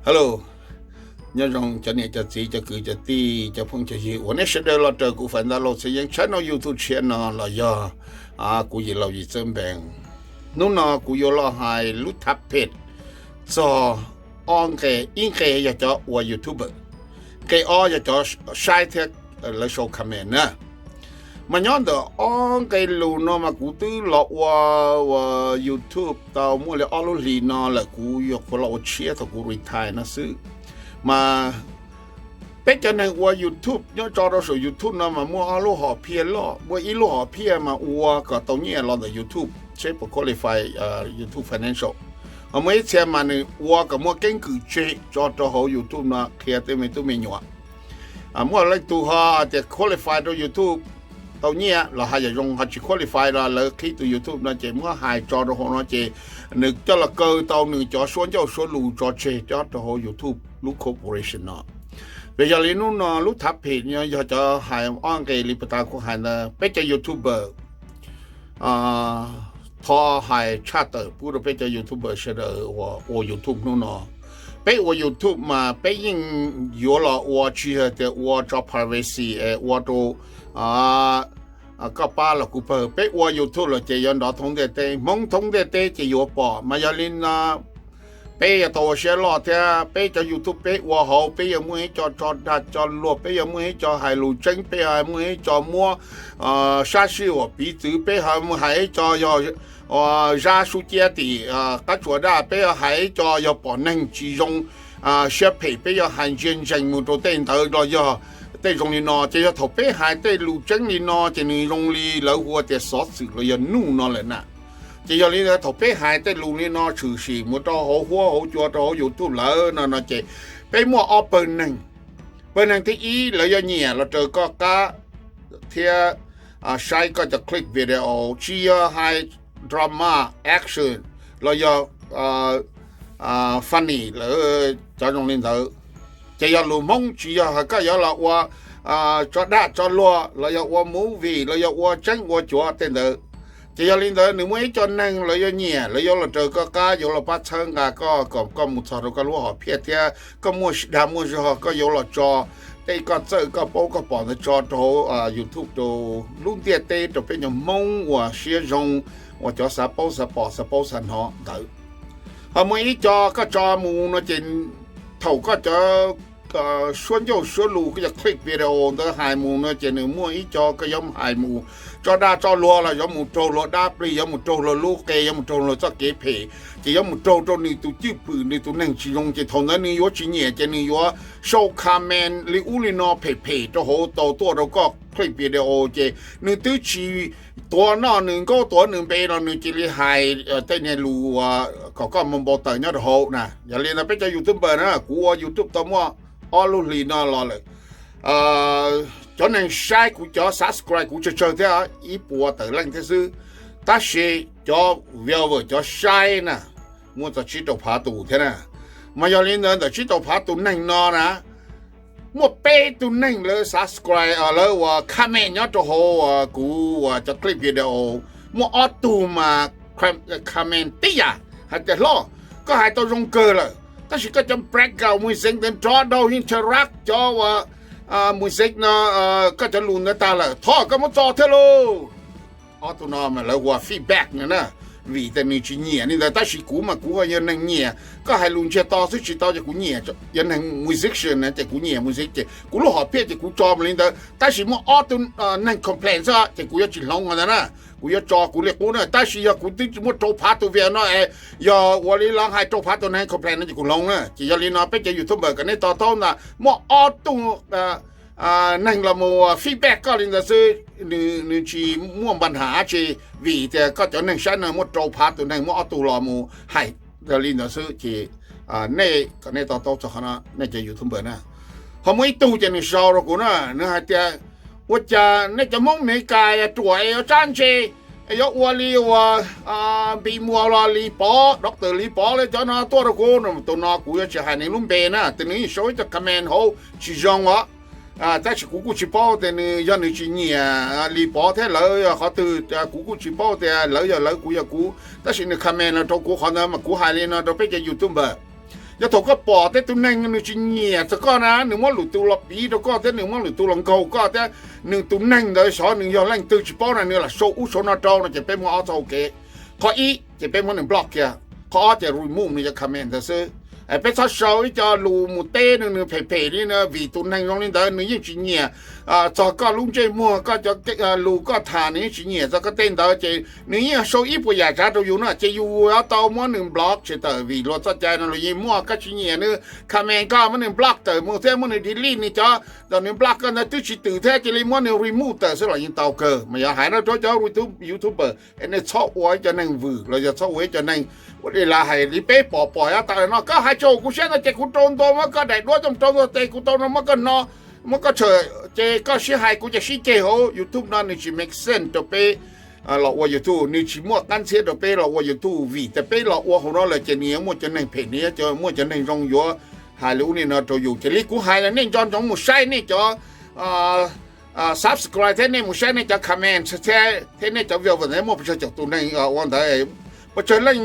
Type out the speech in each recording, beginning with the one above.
Hello, nyob zoo cov niam cov txiv, cov kwv cov tij, cov phooj cov ywg uas nej sawv daws los raws kuv fais ntau los txhia yeeb tshab no YouTube tshiab no los yog kuv yim laus yim txawb npees. Hnub no kuv yuav los hais lub thab phem txog ob nqe, ib nqe yog cov ua YouTuber, nqe ob yog cov saib thiab lawv sau comment na. Mas nyob ntawm ob nqe lus no mas kuv twb los ua, ua YouTube tau muaj li ob lub hlis no lawm, kuv yuav qhuav los ua tshiab thaum kuv retire no xwb. Mas peb cov neeg ua YouTube nyob tso rau saum YouTube no mas muaj ob lub hom phiaj loj, muaj ib lub hom phiaj mas ua kom tau nyiaj los ntawm YouTube, seb puas qualify YouTube Financial. Ho muaj ib txhia mas nws ua kom muaj keeb kwm tseg tso rau hauv YouTube no qhia tej me tub me nyuam. Muaj leej twg ho tias qualify rau YouTube tau nyiaj los hais yam zoo, ho tsis qualify los lawv qhib tus YouTube no ces muab hais tso rau hauv no ces nws coj los kaw tau nws cov suab ncauj suab lus tso tseg rau hauv YouTube lub corporation no. Vim yog li hnub no lub thab phem no yog cov hais ob nqe li puag ta kuv hais ntawd, peb cov YouTuber thov hais tshaj tawm pub rau peb cov YouTuber sawv daws uas ua YouTube hnub no. Peb ua YouTube mas peb yeej yuav los ua tsis yog tias ua tso privacy es ua rau koj pab los kuv pawg. Peb ua YouTube los ces yuav nrov thoob ntiaj teb, Hmoob thoob ntiaj teb ces yuav pom. Mas yog li no peb yuav tau ua siab loj thiab. Peb cov YouTube peb ua hauv, peb yuav muaj ib co tso dag tso luag, peb yuav muaj ib co hais lus tseeb, peb yuav muaj ib co muab sab sij uas piv txwv, peb yuav hais ib co yog zab sub ciab tim qab tsuas daj, peb yuav hais ib co yog pom neeg tsis zoo siab phem, peb yuav hais ntsia ntsees mus rau tej ntawd los yog tej zoo li no. Ces yog thaum peb hais tej lus tseeb li no ces nws zoo li lawv hu ua tias xov xwm los yog nuj no lawm na. Ces yog li ntawd thaum peb hais tej lus li no tshwm sim mus rau hauv huab hauv cua rau hauv YouTube lawm no no ces peb muaj ob pawg neeg. Pawg neeg thib ib, lawv yuav nyiam los raws koj qab thiab saib koj cov clip video, tsis yog hais drama, action los yog funny lawm cov zoo li ntawd. Ces yog lus Hmoob, tsis yog hais koj yuav los ua tso dag tso luag los yog ua movie los yog ua tseeb ua cuav tej ntawd. Ces yog li ntawd nws muaj ib co neeg lawv yuav nyiam, lawv yuav los raws koj qab, yuav los pab txhawb nqa koj kom koj mus txog rau koj lub hom phiaj thiab koj muaj dag muaj zog, koj yuav los tso tej koj txawj koj paub koj pom ntawd tso rau YouTube rau lub ntiaj teb, rau peb cov Hmoob uas siab zoo, uas cov xav paub xav pom xav paub xav hnov ntawd. Ho muaj ib co koj tso mus no ces thaum koj cov suab ncauj suab lus, koj cov clip video ntawd hais mus no ces nws muaj ib co koj yuav hais mus tso dag tso luag los yuav mus raug luag dab plig, yuav mus raug luag lub qe, yuav mus raug luag txoj kev phem, ces yuav mus raug rau nws tus cwj pwm, nws tus neeg tsis zoo, ces thaum ntawd nws yuav tsis nyiam ces nws yuav sau comment li ub li no phem phem rau hauv tau tuaj rau koj clip video, ces nws twb tsis tuav noj nws nkaub tuav nws npe los nws cia li hais tej niag lus kom koj mus npau taws nyob rau hauv na. Yog li ntawd peb cov YouTuber na, kuv ua YouTube tau muaj ob lub hlis no los lawm, cov neeg saib kuv, cov subscribe kuv tsawg tsawg thiab, ib puas tawm leej thiab xwb, tab sis cov viewer, cov saib na, muaj txog tsib rau phav tus thiab na. Mas yog li ntawd ntawm tsib rau phav tus neeg no na, muaj peb tug neeg lawv subscribe, lawv uas comment nyob rau hauv kuv uas cov clip video, muaj ob tug mas comment tib yam hais tias, Hlob, koj hais tau zoo kawg lawm, tab sis koj cov background music ntawd nrov dhau, yeej interrupt cov uas music no, koj cov lus ntawd tag lawm, thov koj muab tso thiab lauj. Ob tug no mas lawv ua feedback no na, vim tias nws tsis nyiam li ntawd, tab sis kuv mas kuv yog neeg nyiam, koj hais lus ntsiag to xwb tsis tau ces kuv nyiam. Yog neeg musician na ces kuv nyiam music ces kuv lub hom phiaj ces kuv tso mus li ntawd, tab sis muaj ob tug neeg complain xwb ces kuv yuav tsis hloov ntawd na. Kuv yuav tso kuv li qub na, tab sis yog kuv twb muaj rau phav tus view no es yog ua li lawv hais rau phav tus neeg complain no ces kuv hloov na. Ces yog li no peb cov YouTuber kom nej to taub ntag, muaj ob tug neeg los mus feedback koj li ntawd xwb, nws tsis muaj npa nham dab tsi, vim tias koj cov neeg saib no muaj rau phav tus neeg, muaj ob tug los mus hais li ntawd xwb ces nej kom nej to taub txog qhov no nej cov YouTuber na. Ho muaj ib tug ces nws sau rau kuv na, nws hais tias, Ua cas nej cov Hmoob Amelikas ruam es yuav tsab ntse, yuav ua li uas Npis Muas los Lis Pov, Doctor Lis Pov li cov no tuaj rau kuv no. Tus no kuv yuav tsis hais nws lub npe na, tus nws yeej sau ib co comment hauv tsis zoo os. Tab sis kuv kuj tsis paub tias nws yog nws tsis nyiam Lis Pov thiab lawv yog qhov twg, kuv kuj tsis paub tias lawv yog lawv kuv yog kuv, tab sis nws comment no rau kuv qhov ntawd mas kuv hais li no rau peb cov YouTuber. Yog thaum koj pom tej tus neeg nws tsis nyiam txog koj na, nws muab lwm tus los piv rau koj thiab nws muab lwm tus los nkaug koj thiab, nws tus neeg ntawd xyov nws yog leej twg tsis paub na, nws lam sau ub sau no rau no ces peb muab ob txoj hau kev. Qhov ib ces peb muab nws block kiag, qhov ob ces remove nws cov comment ntawd xwb. Peb txhob sau ib co lus mus teb nws, nws phem phem li no vim tus neeg zoo li ntawd nws yeej tsis nyiam txog koj lub ntsej muag, koj cov lus koj tham nws yeej tsis nyiam txog koj tej ntawd ces nws yeej sau ib puas yam tsav rau yus no ces yus yuav tau muab nws block tsis tawm vim luag txoj cai no luag yeej muaj. Koj tsis nyiam nws comment koj muab nws block tawm mus thiab muab nws delete nws cov, thaum nws block koj ntawd twb tsis twm thiab cia li muab nws remove tawm xwb los yeej tau kawg. Mas yog hais no rau cov YouTuber es nej txhob ua ib co neeg vwm los yog txhob ua ib co neeg ua li lawv hais li peb pom pom yav tas no, koj hais tsis haum kuv siab ntau ces kuv rau ntua muab koj daim duab coj rau ntua tes, kuv tau no muab koj no, muab koj tshawm ces koj sib hais kuv ces sib ceg hauv YouTube no nws tsis make sense rau peb los ua YouTube, nws tsis muaj qab ntxhiab rau peb los ua YouTube vim tias peb los ua hauv no lawm ces nws yuav muaj cov neeg phem, nws yuav muaj cov neeg zoo yuav hais li ub li no rau yus. Ces li kuv hais los nej nco ntsoov mus saib nej cov subscribe thiab nej mus saib nej cov comment thiab, thiab nej cov view ntawd muaj pes tsawg caum tus neeg ua ntawd, pes tsawg leej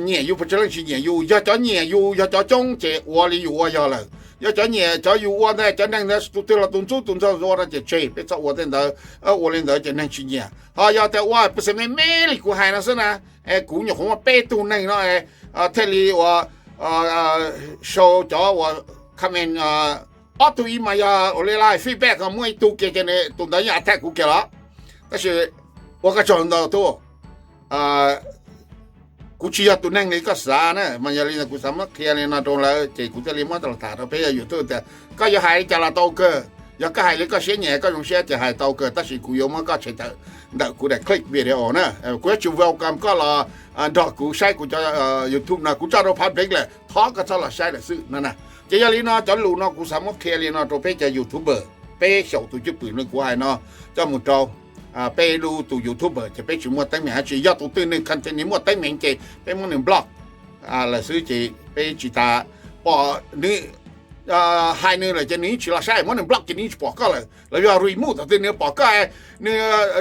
nyiam yus pes tsawg leej tsis nyiam yus. Yog cov nyiam yus yog cov coob ces ua li yus ua yog lawm, yog cov nyiam cov yus ua ntawd cov neeg ntawd tus twg los tus ntxub tus ntxaug ua no ces tseg, peb txhob ua tej ntawd. Ua li ntawd ces neeg tsis nyiam. Ho yog tias ua pes xees me me li kuv hais no xwb na, es kuv nyuam qhuav muaj peb tug neeg no thiaj li ua sau cov uas comment, ob tug ib mas yog ua li lawv feedback muaj ib tug kiag ces tus ntawd yeej attack kuv kiag los. Tab sis ua koj tsaug ntau tub, kuv tsis yog tus neeg li koj xav na, mas yog li ntawd kuv xav muab qhia li no rau lawv ces kuv thiaj li muab los tham rau peb cov YouTube tias koj yuav hais li cas los tau kawg, yog koj hais li koj siab nyiam koj zoo siab ces hais tau kawg, tab sis kuv yuav muab koj tshem tawm ntawm kuv daim clip video na. Kuv yuav tsis welcome koj los nrog kuv saib kuv cov YouTube no, kuv tso rau public lawm, thov koj txhob los saib lawm xwb no na. Ces yog li no cov lus no kuv xav muab qhia li no rau peb cov YouTuber, peb xyaum tus cwj pwm li kuv hais no coj mus rau peb lub tus YouTuber ces peb tsis muaj teeb meem dab tsi. Yog tus twg nws content nws muaj teeb meem ces peb muab nws block lawm xwb ces peb tsis tas pom nws hais nws lawm ces nws yeej tsis los saib, muab nws block ces nws yeej tsis pom koj lawm, los yog remove thaum twg nws pom koj, nws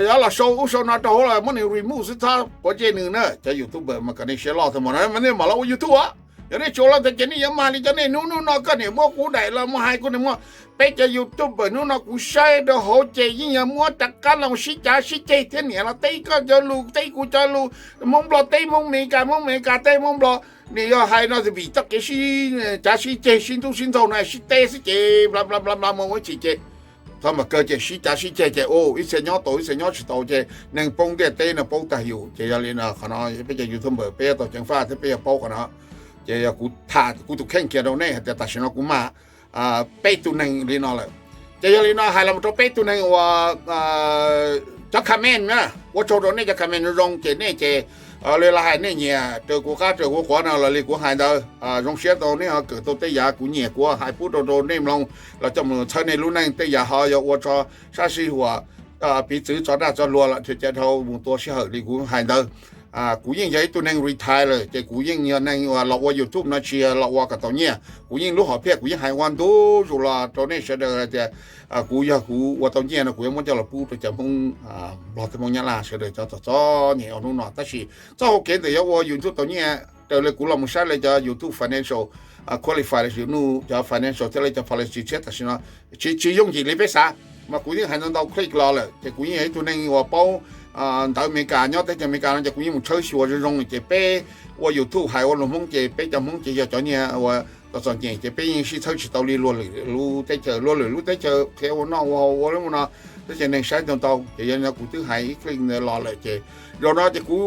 yuav los sau ub sau no rau hauv los muab nws remove xwb, txhob quav ntsej nws na. Cov YouTuber mas kom nej siab loj tag mus no, nej mam los ua YouTube os. Yog nej tsis ua loj tiag ces nej yuav mag li cov nej hnub hnub no koj niam muab kuv daim los mus hais kuv niam muab. Peb cov YouTuber hnub no kuv saib rau hauv ces yeej yog muab rov qab los sib cav sib ceg thiab, niam los teb koj cov lus teb kuv cov lus, Hmoob Nplog teb Hmoob Meskas, Hmoob Meskas teb Hmoob Nplog. Nws yog hais no vim txoj kev sib cav sib ceg sib ntxub sib ntxaug no sib teb xwb ces bla bla bla bla mus ua chim ces txhob mas kawg ces sib cav sib ceg ces ib txhia nyob tau ib txhia nyob tsis tau ces neeg poob ntiaj teb no poob tag yus. Ces yog li no qhov no peb cov YouTuber peb yuav tau ceev faj thiab peb yuav paub qhov no. Ces yog kuv tham kuv tus kheej kiag rau nej hais tias tam sim no kuv mag peb tug neeg li no lawm. Ces yog li no hais los rau peb tug neeg uas cov comment na, ua tsaug rau nej cov comment zoo zoo ces nej ces li lawv hais nej nyiam raws kuv qab raws kuv quav no los li kuv hais ntawd, zoo siab tau nej ho kawm tau tej yam kuv nyiam kuv hais pub rau rau nej mloog los coj mus txhawb nej lub neej. Tej yam ho yog ua tso sab sij huam piv txwv tso daj tso luag los thiaj cia dhau mus tua sij hawm li kuv hais ntawd. Kuv yeej yog ib tug neeg retire lawm ces kuv yeej yog neeg uas los ua YouTube no tsis yog los ua kom tau nyiaj. Kuv yeej lub hom phiaj kuv yeej hais ua ntu zus los rau nej sawv daws hais tias kuv yog kuv ua tau nyiaj no kuv yuav muab coj los pub rau cov Hmoob Nplog thiab Hmoob Nyab Laj sawv daws cov txom txom nyem ua hnub no. Tab sis txoj hau kev ntawm yuav ua YouTube tau nyiaj raws li kuv los mus saib li cov YouTube financial qualify los sis nug cov financial thiab li cov policy tshiab tam sim no tsis tsis yooj yim li peb xav. Mas kuv yeej hais ntau ntau clip los lawm ces kuv yeej yog ib tug neeg uas paub ntawv Amelikas, nyob teb chaws Amelikas no ces kuv yeej mus tshawb xyuas zoo zoo ces peb ua YouTube hais ua lus Hmoob ces peb cov Hmoob ces yog cov nyiag uas txom txom nyem ces peb yeej sib txhawb tsis tau li luag lwm lub teb chaws. Luag lwm lub teb chaws qhia ua noj ua haus ua li no, teb chaws neeg saib ntau ntau. Ces yog li no kuv twb hais ib clip ntawd los lawm ces zaum no ces kuv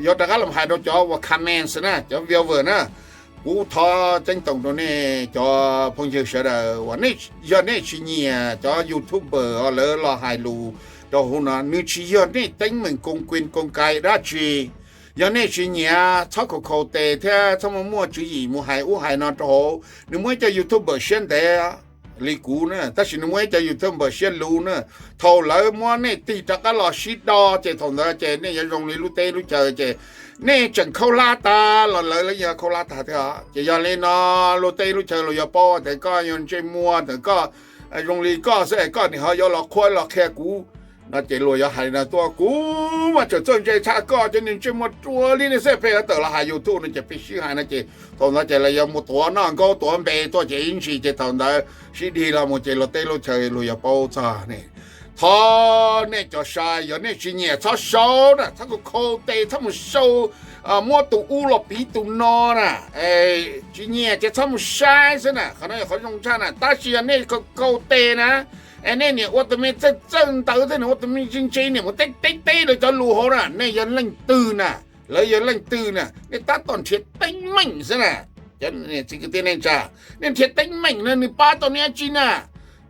yuav rov qab los hais rau cov uas comments na, cov viewer na. Kuv thov ceeb toom rau nej cov phooj ywg sawv daws uas yog nej tsis nyiam cov YouTuber lawv los hais lus rau hauv no, nws tsis yog nej teeb meem koos kuis koos kais dab tsi. Yog nej tsis nyiam txhob khaus khaus tes thiab txhob muaj muaj tswv yim mus hais ub hais no rau hauv. Nws muaj ib co YouTuber siab ntev li kuv na, tab sis nws muaj ib co YouTuber siab luv na. Thaum lawv muab nej tig rov qab los sib do ces thaum ntawd ces nej yuav zoo li lub teb lub chaw ces nej tseem khaub hlab tag los lawv los yeej khaub hlab tag thiab. Ces yog li no luag tej lub chaw luag yuav paub tias koj yog ntsej muag ntawm koj zoo li koj xwb es koj nim ho yuav los qhuab los qhia kuv no ces luag yuav hais li no tuaj, kuv mas tseem txawj ntse tshaj koj, cov niag ntsej muag ruam li nej xwb pheej yuav tawm los hais YouTube no ces peb sib hais no ces thaum ntawd ces lawv yuav mus tuav noj nkaub tuav npe tuaj ces ib ntsis ces thaum ntawd sib dig los mus ces luag teb lub chaw luag yuav paub txog ne. Thov nej cov saib, yog nej tsis nyiam txhob sau na, txhob khau khau tes, txhob mus sau muab tus ub los piv tus no na. Tsis nyiam ces txhob mus saib xwb na, qhov no yog qhov zoo tshaj na. Tab sis yog nej khau khau tes na, es nej niam ua tus me txawj txawj ntawv thiab niam ua tus me ntse ntse niam mus teb teb teb lawv cov lus hauv na, nej yog leej twg na? Lawv yog leej twg na? Nej tab tom nrhiav teeb meem xwb na. Cov niam txiv kwv tij neej tsa, nej nrhiav teeb meem no nws pab tau nej dab tsi na?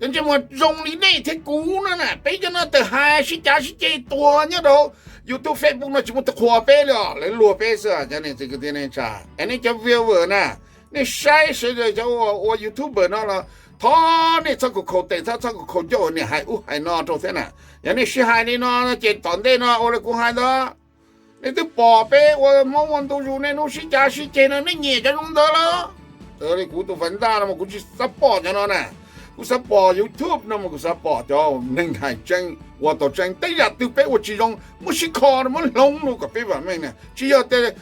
Cov ntsej muag zoo li nej thiab kuv no na, peb cov no tawm hais sib cav sib ceg tuag nyob rau YouTube, Facebook no tsis muaj tus qhuas peb li os, lawv luag peb xwb. Cov niam txiv kwv tij neej tsa, es nej cov viewer na, nej saib sawv daws cov ua YouTuber no los thov nej txhob khau khau tes, txhob txhob khau khau ncauj niam hais ub hais no rau thiab na. Yog nej sib hais li no ces tom ntej no ua li kuv hais ntawd, nej twb pom peb ua Hmoob ua ntu zus nej hnub sib cav sib ceg no, nej nyiam cov zoo ntawd los? Li kuv tus fais ntaj no mas kuv tsis xav pom cov no na. Kuv xav pom YouTube no mas kuv xav pom cov neeg hais tseeb ua tau tseeb. Tej yam twg peb ua tsis zoo muab sib kho muab hloov los kom peb vam meej na, tsis yog tias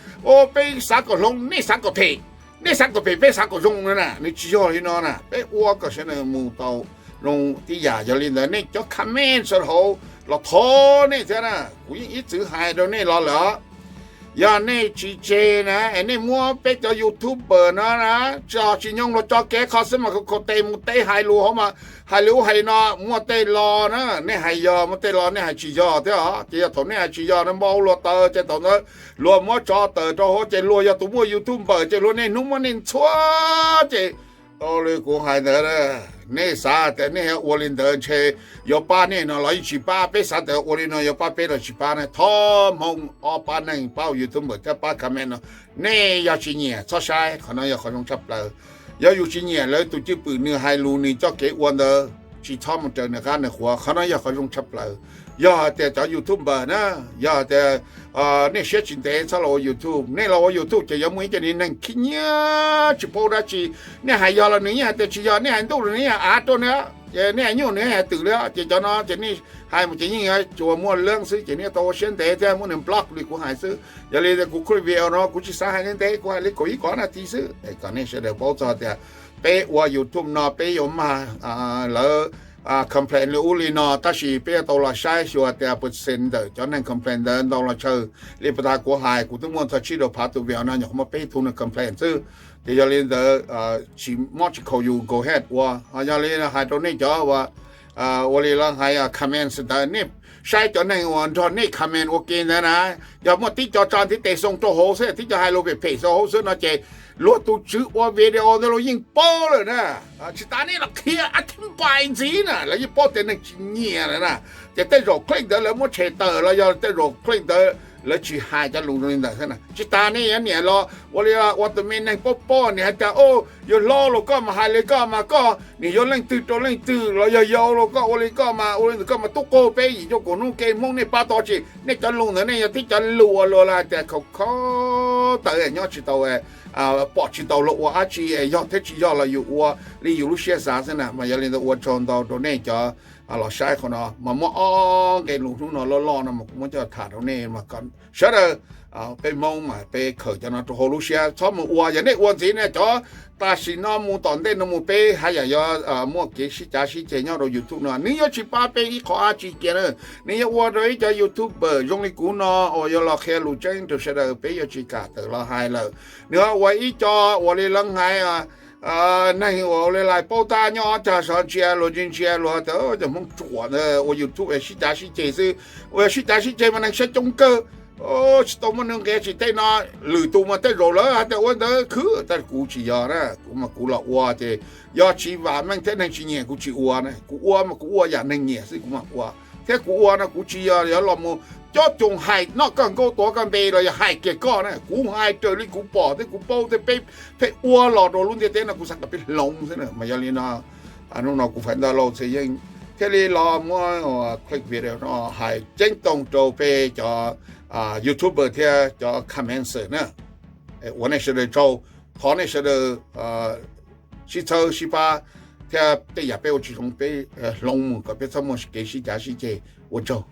peb xav kom hloov nej xav kom phem, nej xav kom phem peb xav kom zoo no na. Nws tsis yog li no na, peb ua kom sawv daws mus tau zoo tib yam. Yog li ntawd nej cov comment sawv hauv los thov nej thiab na, kuv yeej ib txwm hais rau nej los lawm. Yog nej tsis tseg na, es nej muab peb cov YouTuber no na tso tsis nyoog los tso kev qho xwb mas khau khau tes mus teb hais lus hauv mas hais li ub hais li no, muaj tej lo na nej hais yog, muaj tej lo nej hais tsis yog thiab os. Ces yog thaum nej hais tsis yog no npau luag taws ces thaum ntawd luag muab tso tawm rau hauv ces luag yog tus muaj YouTuber ces luag niaj hnub muab nej ntxhua ces tau li kuv hais ntawd, nej xav tias nej yuav ua li ntawd ntshe yuav pab nej no los yeej tsis pab, peb xav tias ua li no yuav pab peb los tsis pab na. Thov Hmoob ob pab neeg pab ua YouTuber thiab pab comment no, nej yog tsis nyiam txhob saib, qhov no yog qhov zoo tshaj plaws. Yog yus tsis nyiam lawv tus cwj pwm nws hais lus nws coj kev ua ntawd tsis txhob mus raws nws qab nws qhuas, qhov no yog qhov zoo tshaj plaws. Yog hais tias cov YouTuber na, yog hais tias nej siab tsis ntev txhob los ua YouTube, nej los ua YouTube ces yuav muaj ib co niag neeg khib nyiab tsis paub dab tsi. Nej hais yog los nws yeej hais tias tsis yog, nej hais ntuj los nws yeej hais av rau nws, ces nej hais nyuj nws yeej hais twm li. Ces cov no ces nej hais mus ces yeej yuav tsuas muaj leeb xwb, ces nej tau ua siab ntev thiab muab nws block li kuv hais xwb. Yog li kuv clip video no kuv tsis xav hais ntev ntev, kuv hais li kaum ib kaum nas this xwb kom nej sawv daws paub txog tias peb ua YouTube no peb yuav mag lawv complain li ub li no, tab sis peb yuav tau los saib xyuas tias percent ntawm cov neeg complain ntawd ntau los tsawg li. Pas tas kuv hais kuv twb muaj txog tsib rau phav tus video no nyuam qhuav muaj peb tug neeg complain xwb. Ces yog li ntawd tsis mob tsis khaus yus go ahead ua. Yog li hais rau nej cov ua li lawv hais comments ntawd, nej saib cov neeg uas nrog nej comment ua ke ntawd na, yog muaj tib co tsa ntiv tes xoo rau hauv xwb, tib co hais lus phem phem xoo hauv xwb no ces luag tus tswv ua video ntawd luag yeej paub lawm na. Tsis tas nej los qhia a thib npais ntxiv na, lawv yeej paub tias neeg tsis nyiam lawm na. Ces tej zaum clip ntawd lawv muab tshem tawm los yog tej zaum clip ntawd lawv tsis hais cov lus zoo li ntawd xwb na. Tsis tas nej yuav niam los ua li ua tus me neeg paub paub niam hais tias, o, yog hlob los koj mas hais li koj mas koj niam yuav leej twg rau leej twg los yog yau los koj ua li koj mas ua li ntawd koj mas tub qaug peb yim cuaj kaum hnub kev Hmoob nej pab tau tsis? Nej cov lus ntawd nej yog tib cov lus ua luag hais tias khaus khaus taws nyob tsis tau, pom tsis tau luag ua dab tsi, yog thiab tsis yog los yus ua li yus lub siab xav xwb na. Mas yog li ntawd ua tsaug ntau rau nej cov los saib qhov no, mas muaj ob nqe lus hnub no loj loj no mas kuv muab coj tham rau nej mas kom sawv daws, peb Hmoob mas peb khaws cov no rau hauv lub siab txhob mus ua. Yog nej ua ntxiv ne cov tam sim no mus tom ntej no mus peb haj yam yuav muaj kev sib cav sib ceg nyob rau YouTube no, nws yuav tsis pab peb ib qho dab tsi kiag na. Nws yuav ua rau ib co YouTuber zoo li kuv no uas yuav los qhia lus tseeb rau sawv daws peb yuav tsis kam tawm los hais lawm. Nws ua ib co ua li lawv hais neeg uas ua li lais paub tab nyob ob cag sov ntsia luag ntsia ntsia luag tias cov Hmoob ruam ntawd ua YouTube sib cav sib ceg xwb. Ua sib cav sib ceg mas neeg saib coob kawg, tsis tau muaj neeg nqia tsis tej no. Lwm tus mas tej zaum lawv hais tias ua ntawd khwv, tab sis kuv tsis yog na, kuv mas kuv los ua ces yog tsis vam meej thiab neeg tsis nyiam kuv tsis ua na. Kuv ua mas kuv ua yam neeg nyiam xwb kuv mam ua, thiab kuv ua no kuv tsis yog yuav los mus cob coos hais noj koj nkauj tuav koj npe los yog hais kiag koj na. Kuv hais raws li kuv pom thiab kuv paub thiab peb pheej ua los rau lub ntiaj teb no kuv xav kom peb hloov xwb na. Mas yog li no hnub no kuv Faiv Ntau Lauj Txhiaj Yeej thiaj li los muab clip video no hais ceeb toom rau peb cov YouTuber thiab cov commenter na. Ua nej sawv daws tsaug, thov nej sawv daws sib txhawb sib pab, thiab tej yam peb ua tsis zoo peb hloov mus kom peb txhob muaj kev sib cav sib ceg. Ua tsaug.